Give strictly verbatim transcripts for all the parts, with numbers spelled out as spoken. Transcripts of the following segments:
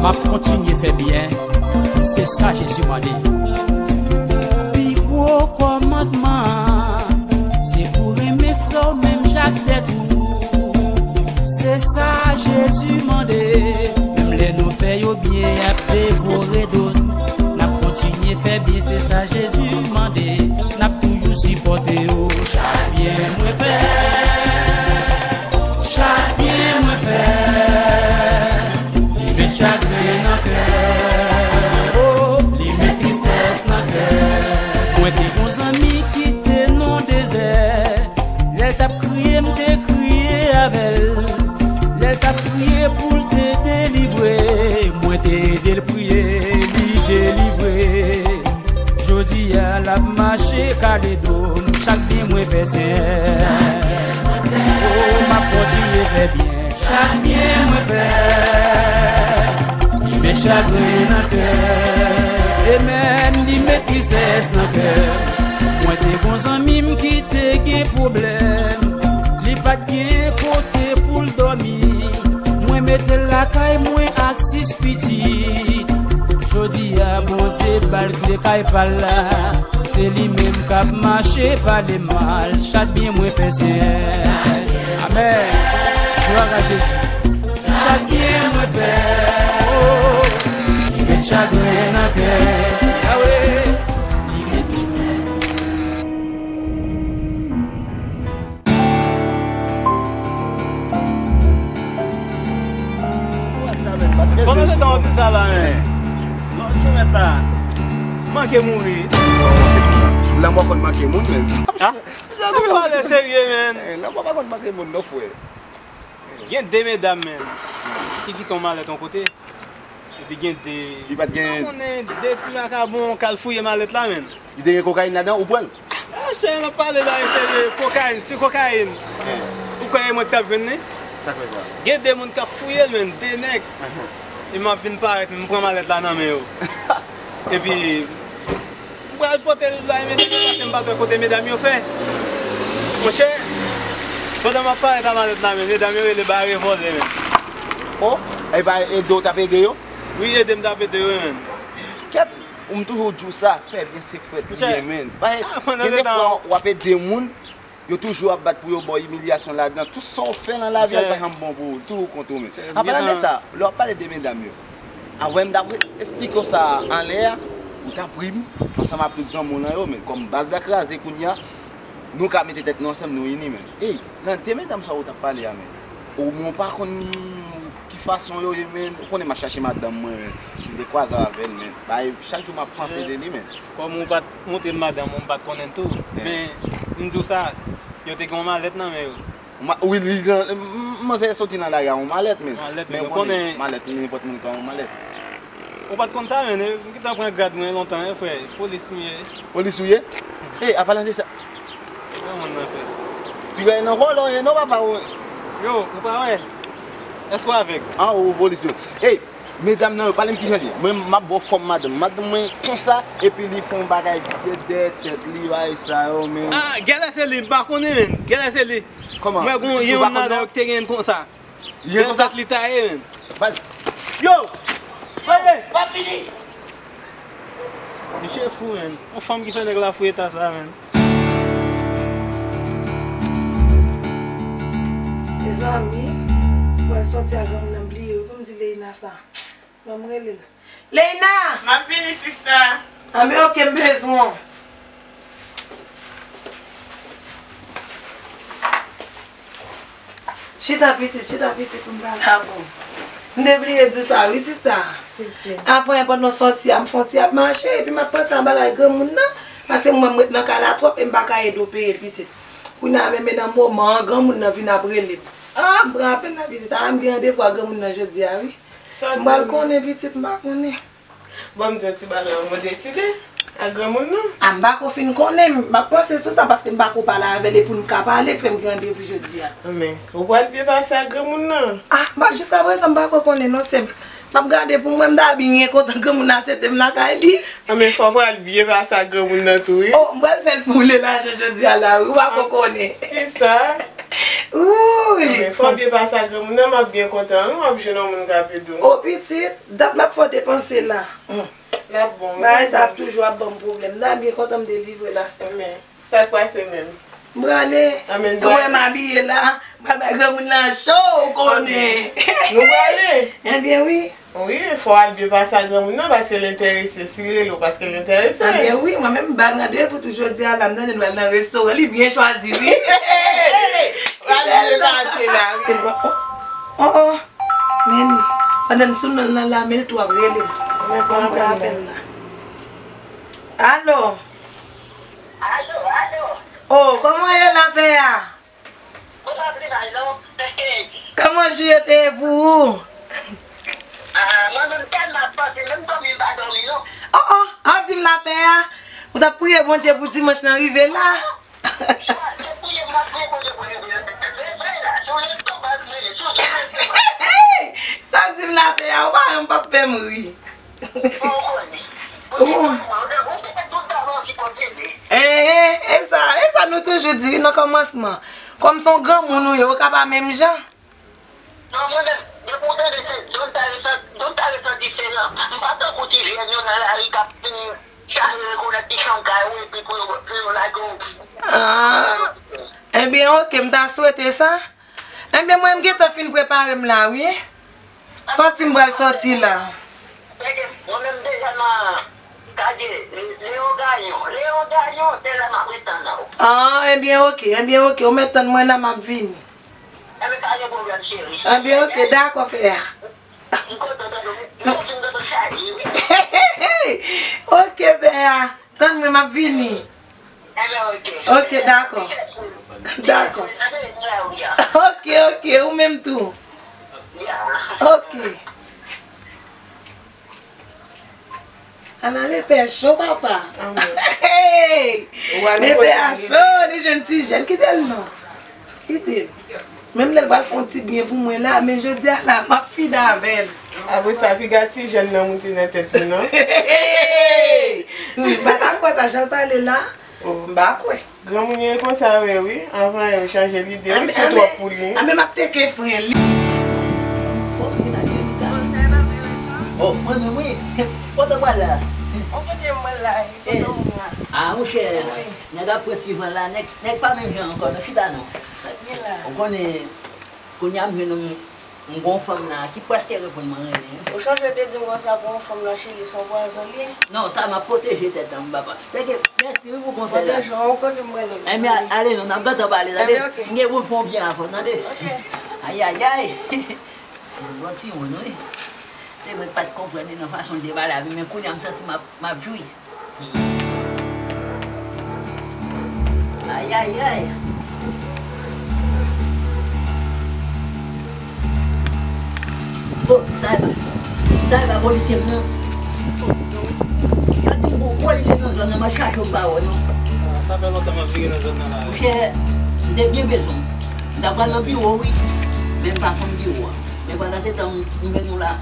M ap kontinye fè byen, se sa Jezi mande. Pi gwo kòmandman an, se pou renmen frè w menm jan tèt ou. Se sa Jezi mande. Menm lè nou fè yo byen, y ap devore do n. N ap kontinye fè byen, se sa Jezi mande. N ap toujou sipòte yo. Chak byen mwen fè, chak byen mwen fè, li met chagren nan kè, oh, li met tristès nan kè. Mwen te gon zanmi ki te nan dezè. Lè l t ap kriye, m te kriye avè l. Lè l t ap kriye pou l te delivre, mwen te ede l priye, li delivre. Jodi a l ap mache kale do m, chak byen mwen fè Senyè. Oh, m ap kontinye fè byen, chak byen mwen fè, li met chagren nan kè. Amen, li met tristès nan kè. Mwen te gon zanmi m ki te gen pwoblèm, li pa t gen kote pou l dòmi. Mwen mete l lakay mwen ak sis pitit. Jodi a, Bondye ba l kle kay pa l la. Se li menm k ap mache pale mal. Chak byen mwen fè Senyè. Amèn. Glwa a Jezi. Chak byen mwen fè, oh, li met chagren nan kè. Yawe. Li met tristès. Pandan se tan w ap di sa la, men. Non, Jomèt la manke mouri. Lanmò konn manke moun, men. Ha? Jan nou pale serye, men. Eh, lanmò pa konn manke moun, non, frè. Gen de medam, men, ki kite yon malèt yon kote. Epi gen de, li pa t gen, pa konnen, de ti vakabon k al fouye malèt la, men. Li te gen kokayin ladan, ou pran l? Monchè, n ap pale bagay serye, kokayin, se kokayin. Ou kwè e mwen k t ap jwenn li? Sa k fè sa? Gen de moun k ap fouye l, men, de nèg. E m ap vin parèt, m pran malèt la nan men yo. Epi, m pral pote l bay medam yo, paske m pa t wè kote medam yo fè. Monchè, pandan m ap parèt a malèt la, men, medam yo rele bare vòlè, men. Oh, e pa ede w t ap ede yo? Wi, ede m t ap ede yo, men. Kèt, ou m toujou di w sa, fè byen se frèt li ye, men. Pa gen de fwa w ap ede moun, yo toujou ap bat pou yo ba w imilyasyon ladan. Tout sa w fè nan lavi a, l pa janm bon pou ou, toujou kont ou, men. An palan de sa, lè w ap pale de medam yo, anvan m t ap esplike w sa anlè a, ou t ap ri m ansanm ak tout zanmi w lan yo, men. Kòm baz la kraze kounye a, nou ka mete tèt nou ansanm, nou ini, men. Ey, nan de medam sa ou t ap pale a, men. Ou, men w pa konn ki fason yo ye, men. Ou konnen m ap chache madanm mwen, men. Si m te kwaze avè l, men. Bay, chak jou m ap panse de li, men. Kòm ou pa t montre m madanm ou, m pa t konnen l tou. Men, m di w sa, yo te gen yon malèt nan men yo. Ma-, wi, li gen, m-, m-, manzè soti nan lari a yon malèt, men. Malèt, men, men ou konnen, malèt, nenpòt moun ka yon malèt. Ou pa t konn sa, men, eh, m gentan pran grad mwen lontan, eh, frè. Polis m ye. Polis ou ye? Ey, an palan de sa. Kòman nan fè? Pi gay nan vòlò ye non, papa, ou. Yo, ou pa wè? Èske w avèg? An, ou polis yo. Ey, medam nan yo, pale m kijan li ye. Mwen, m ap ba w fòm madanm. Madanm mwen konsa, epi li fè yon bagay dèyè tèt li, bagay sa yo, men. Ah, genlè se li, m pa konnen, men. Genlè se li. Kòman? Mwen, gon, ou pa konn non? Yon nan yo ki te gen konsa. Li gen konsa? Tèt li taye, men. Baz. Yo! Oye! Pa fini! Misye fou, men. Yon fanm ki fè nèg la fou eta sa, men. Mezanmi, mwen sòti a granmoun nan bliye wi pou m di Leina sa. Ban m rele l. Leina! M ap vini, sista. Anben, oke, m bezwen w. Chita pitit, chita pitit pou m pale avè w. M te bliye di w sa wi sista. Avan yè pandan w sòti a, m fè yon ti ap mache, epi m ap panse a bagay granmoun nan, paske mwen m ret nan kay la twòp e m pa ka ede w peye l pitit. Kounye a menm e nan moman an granmoun nan vin ap rele m. Ah, m pran apèl la pitit, ah, m gen randevou ak granmoun nan jodi a wi. M pral konnen pitit, m pa konnen. Bon, m di w ti bagay, mwen deside ak granmoun nan. A, m pako fin konnen, m ap panse sou sa, paske m pako pale avè l, e pou n ka pale, fè m gen randevou jodi a. Men, ou pral byen pase ak granmoun nan. A, m pa, jiskaprezan, m pako konnen non, sè m. M ap gade pou m wè, m ta byen kontan granmoun nan aksepte m lakay li. A, men fò w pral byen pase ak granmoun nan tou, wi. O, m pral fè l boule lajan jodi a la, wi, ou pako konnen. Kisa? Wi. Men fò w byen pase ak granmoun nan, m ap byen kontan wi, w ap jwenn yon moun k ap ede w. O pitit, dat m ap fè w depanse la. L ap bon wi. Bagay sa ap toujou ap ban m pwoblèm. M ta byen kontan m delivre la sèlman. Sa k pase menm? M prale. Ou wè m abiye la, m pral bay granmoun nan cho, ou konnen. Nou prale? Ebyen wi. Wi, fò w al byen pase ak granmoun nan, paske l enterese. Si l rele w, paske l enterese. Ebyen wi, mwen menm m ba l randevou tou jodi a la, m tande l pral nan restoran, li byen chwazi wi. Pral byen pase la wi. Oh, oh, oh. Men li, pandan n sou nan l nan la, men l tou ap rele m. Mwen pran apèl la. Alo? Alo, alo. Oh, kòman ye la pè a? Mwen pa vle mal non. Kòman jou yo te ye pou ou? Ah, mwen menm tèlman ap panse, menm dòmi m pa dòmi non. Oh, oh, a w di m la pè a? Ou t ap priye Bondye pou dimanch lan rive la? Mwen te priye, m ap priye Bondye pou li vini. Se vre la, si w leve tonbe, m rele, si w leve tonbe. Sa w di m la pè a, ou pa wè m p ap fè m ri. Ou konnen. Ou, ou, ou te fè tout bagay ou ki posede. Eh, eh, e sa, e sa nou toujou di wi nan kòmansman. Kòm se yon granmoun ou ye, ou ka pa menm jan. Non, mwen menm, depi w tande se John ta resan-, John ta resanti se nan, m pa tankou ti jèn yo nan lari k ap vin chache rekonèt ki chan kay ou epi pou yo, pou yo lage w. Ah. Ebyen, oke, m ta swete sa. Ebyen, mwen, m gentan fin prepare m la, wi. Sòti m pral sòti la. Mwen menm deja nan, gade, Leo Gayon. Leo Gayon, se la m ap ret tann ou. Ah, ebyen, oke, ebyen, oke. Ou mèt tann mwen la, m ap vini. Ebyen, pa gen pwoblèm, cheri. Ebyen, oke, dakò, pè a. M kontan tande w. M santi m tande w chaje, wi. Oke, pè a. Tann mwen, m ap vini. Ebyen, oke. Oke, dakò. Dakò. Oke, oke, ou menm tou. Oke. Ala lepè cho, papa. Hey! Lepè a cho, li jwenn ti jèn. Kite l non. Kite l. Menm lè l pral fè yon ti byen pou mwen la, men jodi a la, m ap fini avè l. Apre sa, piga ti jèn nan moute nan tèt li, non? M pa ta kwè sa, jan l pale la. M pa kwè. Granmoun yo e konsa yo ye, wi. Anvan yo chanje lide, wi, si w twòp pou li. Anben, m ap teke fren li. Fòk vin ak Jenita. Bon, sa e pa vre, sa? Oh, mwen menm, wi. Kote w pral la? Ou kote mwen la, e kote w la? Ah, monchè. Nèg ap pran ti van la, nèg, nèg pa menm jan ankò, non, chita non. Sa k gen la? Ou konnen, kounye a m jwenn yon, yon bon fanm la ki prèske reponn mwen, rele m. Ou sonje w te di m konsa pou yon fanm la, cheri, se yon pwazon li ye? Non, sa m ap pwoteje tèt an m, papa. Sèke, mèsi wi pou konsèy la. Pwoteje w, kote m prale? Enben, ale non, n ap gentan pale, tande? Enben, oke. M gen pou m fè yon byen avè w, tande? Oke. Ayayay. Bon timoun, wi. Se mwen k pa t konprann li nan fason l te pale avè m, men kounye a m santi m ap, m ap jwi. Ayayay. Oh, sa e pa, sa e pa polisye m non. Yo di m gon polisye nan zòn nan, m ap chache w m pa wè non. Ah, sa fè lontan m ap vire nan zòn nan la wi. Monchè, m te byen bezwen w. M ta pral nan biwo wi, men m pa konn biwo a. Men pandan se tan m, m jwenn ou la,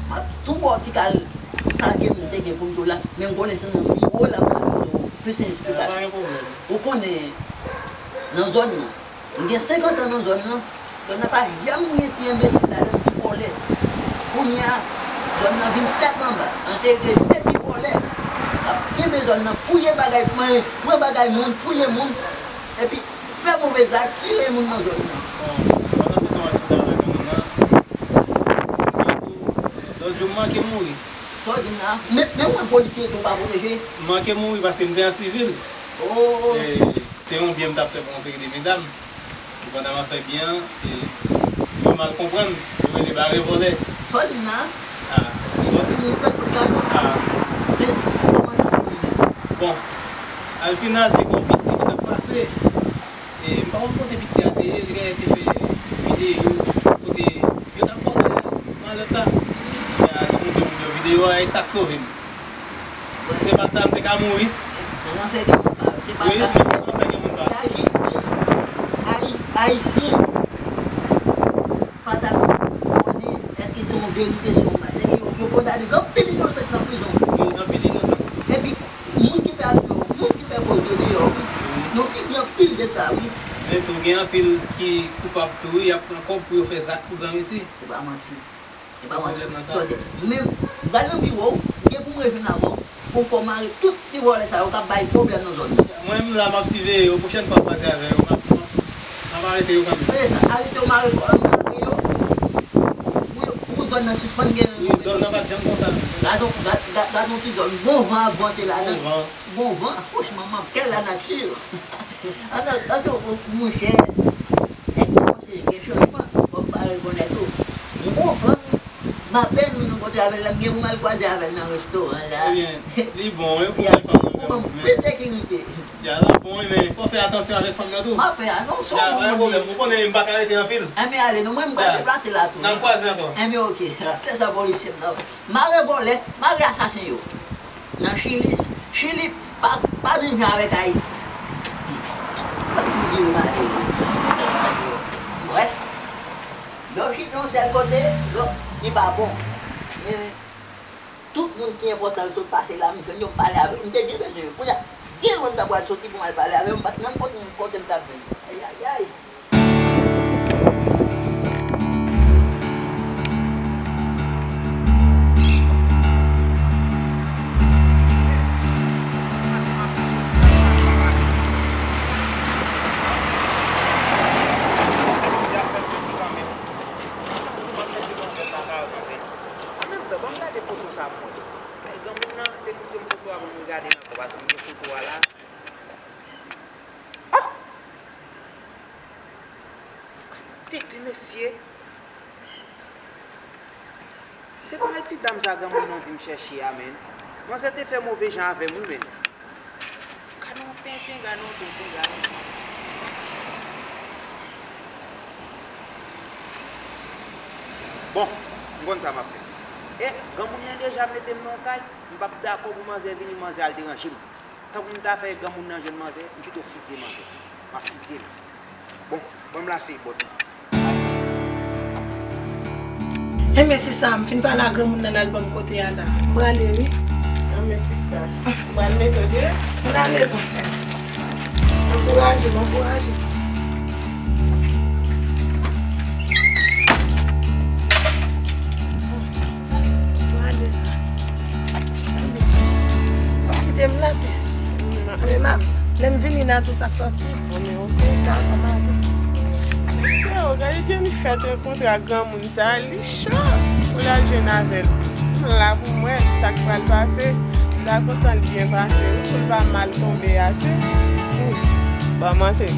m ap tou ba w ti kal. Sa ke m te gen pou m di w la, men m konnen se nan biwo la m pral di w plis esplikasyon. Ou konnen, nan zòn nan, m gen senkant an nan zòn nan, zòn nan pa janm gen ti enbesil ladan l, ti vòlè. Kounye a, zòn nan vin tèt anba, antre de ti vòlè k ap kenbe zòn nan, fouye bagay, pran, pran bagay moun, fouye moun, epi fè move zak, tire moun nan zòn nan. Bon, pandan se tan w ap di sa la, granmoun nan, lòt jou m manke mouri. Sa w di m la? Men, men mwen polisye tou pa pwoteje. M manke mouri paske m te an sivil. Oh. E, se yon byen m t ap fè pou yon seri de medam. E pandan m ap fè byen an, e, yo mal konprann, yo rele bare vòlè. Sa w di m la? Ah. Sa w di m la? Ah. Men, kòman sa fini? Bon, al final, te gen yon piti ki t ap pase. E m pa konn kote piti a te ye, li genlè te fè videyo kote yo t ap vòlè malèt la. Kounye a, li montre moun yo videyo a, e sa k sove m. Si se pa t sa, m te ka mouri. Nan lanfè gen moun pa yo. Se pa sa. Wi, nan lanfè gen moun pa yo. Lajistis, Ayis-, Ayisyen pa t ap konnen èske se yon verite, se yon bagay. Yo, yo kondane anpil inosan nan prizon. Wi, anpil inosan. Epi, moun ki fè aksyon yo, moun ki fè koz yo deyò, wi. Nou sibi anpil de sa, wi. Men tou, gen anpil ki koupab tou, wi, y ap pran kòb pou yo fè zak pou granmesi. Se pa manti. E pa manti. Sòtè. Menm, m pral nan biwo w, m gen pou m rejwenn avè w, pou w fè w mare tout ti vòlè sa yo k ap bay pwoblèm nan zòn nan. Mwen menm la, m ap siveye yo, pwochèn fwa m kwaze avè yo, m ap, m ap, m ap arete yo kanmenm. Se sa, arete yo, mare kò yo, mare yo, pou yo, pou zòn nan sispann gen. Wi, zòn nan pa t janm konsa. Gad on, gad, gad, gad on ti zòn, bon van ap vante ladan. Bon van. Bon van, franchman, m ap kè lanati. An, an, an, monchè, nèg kòmanse gen chanjman, fò m pa rekonèt ou. M gon fanm, m apèn nou kontre avè l la, m gen pou m al kwaze avè l nan restoran la. Ebyen, li bon, wi, pou gen fanm nan men w. Pou ban m plis sekirite. Ya, l ap bon, wi, men fò w fè atansyon avèk fanm nan tou. M ap fè, a, non, se yon bon moun li ye. Ou konnen m pa ka rete anpil. Enben, ale, non, mwen, m pral deplase la tou. N ap kwaze ankò. Enben, oke. Fè sa polisye m nan. Mare vòlè, mare asasen yo. Nan Chili, Chili pa, pa menm jan avèk Ayiti. Ban m tou di yo malere. Wè. Lè w chita yon sèl kote, lòt, li pa bon. Men, tout moun ki enpòtan yo sot pase la, m jwenn yo, m pale avè yo. M te gen bezwen yo. Kounye a, gen lwen m ta pral soti pou m al pale avè yo, m pa t menm kote, kote m t ap jwenn yo. Ayayay. An menm tan, ban m gade foto sa pou mwen. Ay, granmoun nan te montre m foto a, ban m regade l ankò, paske m gen foto a la. Ah! Tete, mesye! Se pa ti dam sa granmoun nan di m chèche a, menn. Manzè te fè move jan avè m, wi, menn. Gade yon tenten, gade yon tenten, gade yon tenten. Bon, m konn sa m ap fè. E, granmoun nan deja mete m nan yon kay, m p ap dakò pou manzè vini, manzè al deranje m. Tankou m ta fè granmoun nan jwenn manzè, m pito fizye manzè. M ap fizye l. Bon, ban m lase bòt la. Enben, sista, m fin pale ak granmoun nan, l al ban m kote a la. M prale, wi. Enben, sista, m pral mete w deyò. M prale, bonsè. Ankouraje m, ankouraje m. Prale la. Pa kite m la, sis. Anben, ma, lè m vini, n a tou sa k sòti. Anben, oke. Dakò, m ale. Mesye, o, gade jan li fèt rankontre ak granmoun sa, li cho pou l al jwenn avè l. M la pou m wè sa k pral pase. M ta kontan l byen pase, wi, pou l pa mal tonbe ase. Wi, ban m antre.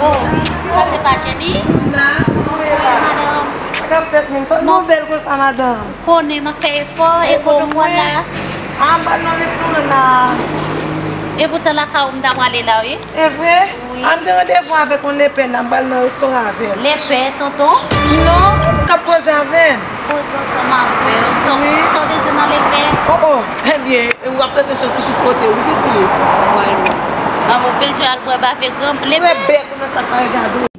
Oh, sa se pa Jenny? Madanm. Sa k ap fèt menm? Sa nouvèl konsa, madanm? Konnen m ap fè efò, e kote w pran la? A, m pral nan restoran la. E poutan lakay ou m ta prale la, wi. E vre? Wi. A, m gen randevou avèk yon lepè la, m pral nan restoran avè l. Lepè, tonton? Non, moun k ap koze avè m. Koze ansanm avè w. Sa w, wi, sa w bezwen nan lepè? Oh, oh, ebyen, w ap tante chans ou tout kote, wi, pitit. Mwen, mwen bezwen al bwè bave granm. Lepè. Frè bèk ou nan sa k pa regade w.